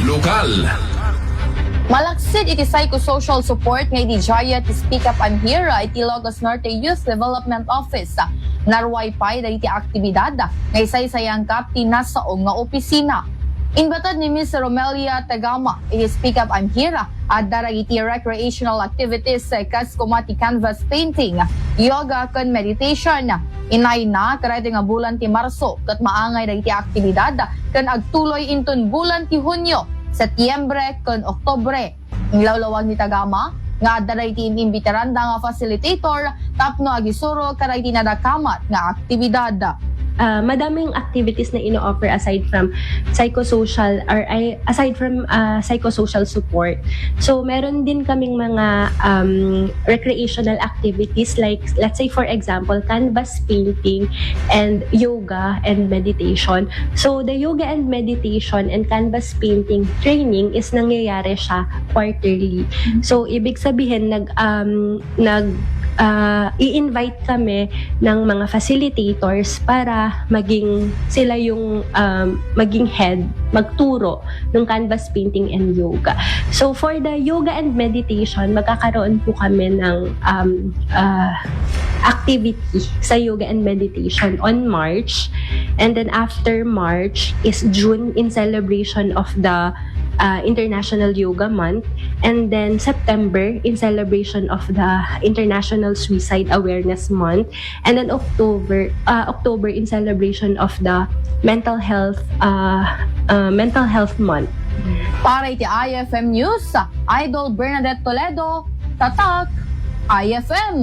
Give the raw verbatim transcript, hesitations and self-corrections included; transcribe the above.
Lokal. Malaksid iti psychosocial support nga idiayat ti Speak Up I'm Here iti Ilocos Norte Youth Development Office. Naruay pay dagiti aktibidad nga isaysayangkap ti nasao nga opisina. Inbated ni Miss Romelia Tagama iti Speak Up I'm Here, adda dagiti recreational activities kas koma ti canvas painting, yoga, ken meditation. Inayna kadaytoy nga bulan ti Marso ket maangay dagiti aktibidad ken agtuloy inton bulan ti Hunyo, Setyembre ken Oktubre. Inlawlawag ni Tagama nga adda dagiti im-imbitaranda nga facilitator tapno agisuro kadagiti nadakamat nga aktibidad. Ah, madaming activities na ino-offer aside from psychosocial or ay, aside from ah, psychosocial support. So meron din kaming mga um, recreational activities like, let's say, for example, canvas painting and yoga and meditation. So the yoga and meditation and canvas painting training is nangyayari siya quarterly. So ibig sabihin nag um, nag ah, i-invite kami ng mga facilitators para maging sila yung um, maging head, magturo ng canvas painting and yoga. So for the yoga and meditation, magkakaroon po kami ng um, uh, activity sa yoga and meditation on March. And then after March is June in celebration of the uh, International Yoga Month. And then September in celebration of the International Suicide Awareness Month. And then October, uh, October in celebration of the mental health uh, uh, mental health month. Para iti I F M News, Idol Bernadette Toledo, Tatak, I F M.